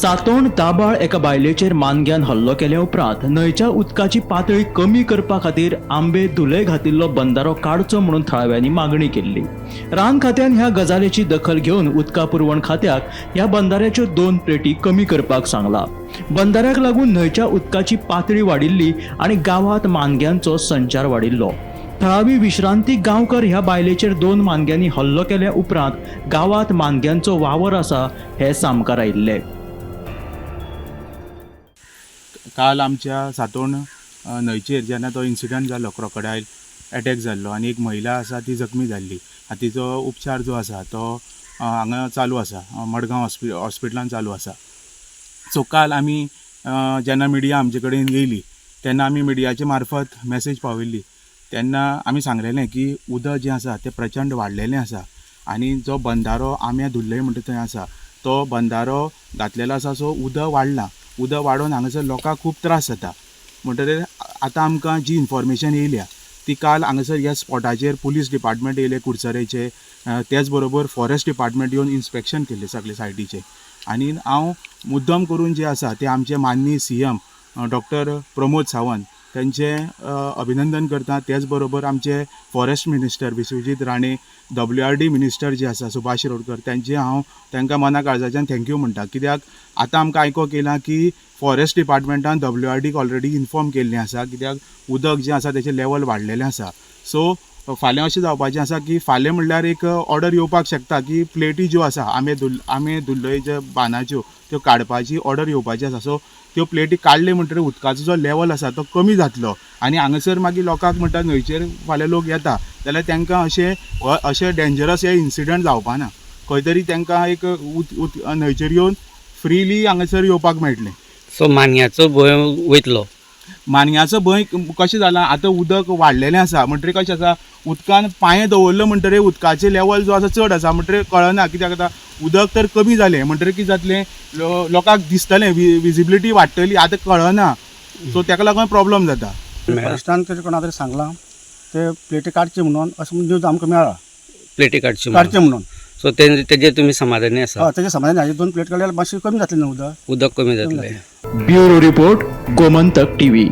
सातोण दाबाळ एका बायलेचेर मानग्यान हल्लो केल्या उपरांत न्हंयच्या उदकाची पातळी कमी करपा खातीर आंबे धुले घातिल्लो बंदारो काडचो म्हणून थळाव्यांनी मागणी केल्ली. रान खात्यान ह्या गजालीची दखल घेवन उदका पुरवण खात्याक ह्या बंदाऱ्याच्यो 2 प्लेटी कमी करपाक सांगला. बंदाऱ्याक लागून न्हंयच्या उदकाची पातळी वाडिल्ली आनी गांवांत मानग्यांचो संचार वाडिल्लो. थळावी विश्रांती गांवकर ह्या बायलेचेर 2 मानग्यांनी हल्लो केल्या उपरांत गांवांत मानग्यांचो वावर आसा हे सामकार आयिल्ले. काल आमच्या सातोण न्हंयचेर जेन्ना तो इन्सिडंट जालो, क्रोकोडायल एटॅक जाल्लो आनी एक महिला आसा ती जखमी जाल्ली. तिचो उपचार जो आसा तो हांगा चालू आसा, मडगांव हॉस्पिटलान चालू आसा. सो काल आमी जेन्ना मिडिया आमचे कडेन येयली तेन्ना आमी मिडियाचे मार्फत मॅसेज पावयल्ली. तेन्ना आमी सांगलेलें की उदक जें आसा तें प्रचंड वाडलेलें आसा आनी जो बंदारो आम्या धुल्लय म्हणटा थंय आसा तो बंदारो घातलेलो आसा. सो उदक वाडलां, उदक वाडोवन हांगासर लोकांक खूब त्रास जाता. म्हणटकीर आतां आमकां जी इन्फॉर्मेशन येयल्या ती काल हांगासर ह्या स्पॉटाचेर पुलीस डिपार्टमेंट येयले कुडचरेचे, तेच बरोबर फॉरेस्ट डिपार्टमेंट येवन इन्स्पेक्शन केल्लें सगळे सायटीचें. आनी हांव मुद्दम करून जे आसा ते आमचे माननीय CM doctor Pramod Sawant तेंचें अभिनंदन करता. तेच बरोबर आमचे forest minister Vishwajit Rane, WRD minister जे आसा सुभाष शिरोडकर तेंचे हांव तांकां मना काळजाच्यान thank you म्हणटा. कित्याक आतां आमकां आयकोंक येयलां की फॉरेस्ट डिपार्टमेंटान WRDक ऑलरेडी इन्फॉर्म केल्लें आसा, कित्याक उदक जें आसा तेचें लेवल वाडलेलें आसा. सो फाल्यां अशें जावपाचें आसा की फाल्यां म्हणल्यार एक ऑर्डर येवपाक शकता की प्लेटी ज्यो आसा आमे धुल्लय ज्या बांदाच्यो त्यो काडपाची ऑर्डर येवपाची आसा. सो त्यो प्लेटी काडले म्हणटकीर उदकाचो जो लेवल आसा तो कमी जातलो आनी हांगासर मागीर लोकांक म्हणटा न्हंयचेर फाल्यां लोक येता जाल्यार तांकां अशें अशें डेंजरस हे इन्सिडंट जावपाना. खंय तरी तांकां एक न्हंयचेर येवन फ्रिली हांगासर येवपाक मेळटलें. सो मानग्याचो भंय वयतलो. मानग्याचो भंय कशें जालां, आतां उदक वाडलेलें आसा म्हणटकीर कशें आसा, उदकान पांये दवरलो म्हणटकीर उदकाचें लेवल जो आसा चड आसा म्हणटकीर कळना. कित्याक आतां उदक तर कमी जालें म्हणटकीर कितें जातलें, लोकांक दिसतलें, विजिबिलिटी वाडटली, आतां कळना. सो ताका लागून प्रॉब्लम जाता. फॉरेस्टान तरी कोणा तरी सांगलां ते प्लेटी काडचे म्हणून, अशें म्हणून न्यूज आमकां मेळ्ळा, प्लेटी काडची काडचे म्हणून. सो तेजेर तुमी समाधानी आसा? हय, तेजे समाधानी. हाजे 2 प्लेट काडल्यार मातशें कमी जातलें न्हू उदक, उदक कमी जातलें. Bureau report, Gomantak TV.